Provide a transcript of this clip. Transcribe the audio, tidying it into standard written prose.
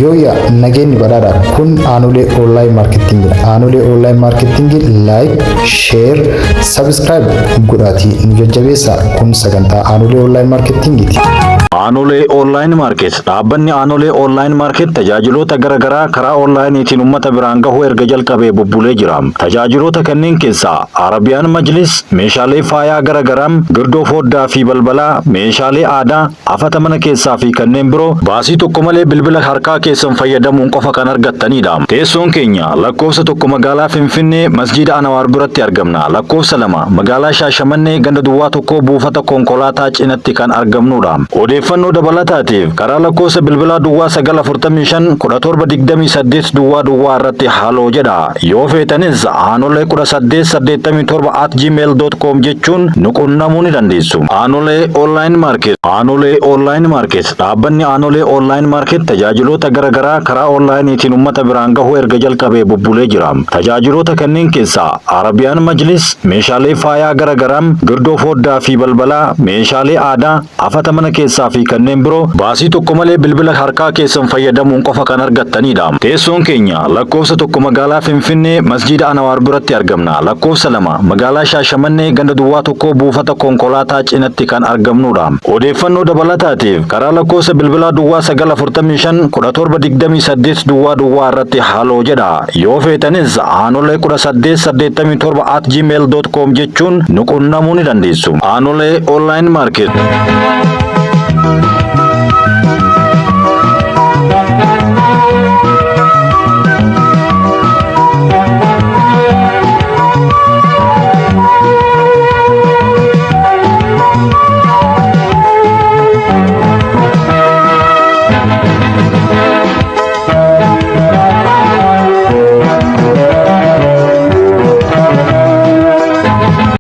Yooyyaa, nageenyi badhaadha. Kun Aanolee Online Marketingidha. Aanolee Online Marketing like, share, subscribe godhaatii nu jajjabeessaa. Kun sagantaa Aanolee Online Marketingiti. Aanolee Online Market. Dhaabbanni Aanolee Online Market tajaajiloota garaagaraa karaa onlaayiniitiin uummata biraan gahuu erga jalqabee bubbulee jira. Tajaajiloota kanneen keessaa Arabiyaan Majlis, meeshaalee faayaa garaagaraa, girdoo foddaa fi balbalaa, meeshaalee aadaa, afata mana keessaa fi kanneen biroo baasii tokko malee bilbila harkaa keessan fayyadamuun qofa kan argattanidha. Teessoon keenya lakkoofsa 1 magaalaa Finfinnee, Masjiida Anawaar biratti argamna. Lakkoofsa 2 magaalaa Shaashamannee, ganda duwwaa 1, buufata konkolaataa cinatti kan argamnudha. Odeeffannoo dabalataatiif karaa lakkoofsa bilbilaa 0945 17 28 00 irratti haloo jedha. Yoo feetanis aanolee1887@gmail.com jechuun nu qunnamuu ni dandeessu. Aanolee Online Market. Aanolee Online Market. Dhaabbanni Aanolee Online Market tajaajiloota garaagaraa karaa onlaayiniitiin uummata biraan gahuu erga jalqabee bubbulee jira. Tajaajiloota kanneen keessaa Arabiyaan Majlis, meeshaalee faayaa garaagaraa, girdoo foddaa fi balbalaa, meeshaalee aadaa, afata mana keessaa fi kanneen biroo baasii tokko malee bilbila harkaa keessan fayyadamuun qofa kan argattanidha. Teessoon keenya lakkoofsa 1 magaalaa Finfinnee, Masjiida Anawaar biratti argamna. Lakkoofsa 2 magaalaa Shaashamannee, ganda duwwaa 1, buufata konkolaataa cinatti kan argamnudha. Odeeffannoo dabalataatiif karaa lakkoofsa bilbilaa 0945 17 28 00 irratti haloo jedha. Yoo feetanis aanolee1887@gmail.com jechuun nu qunnamuu ni dandeessu. Aanolee Online Market.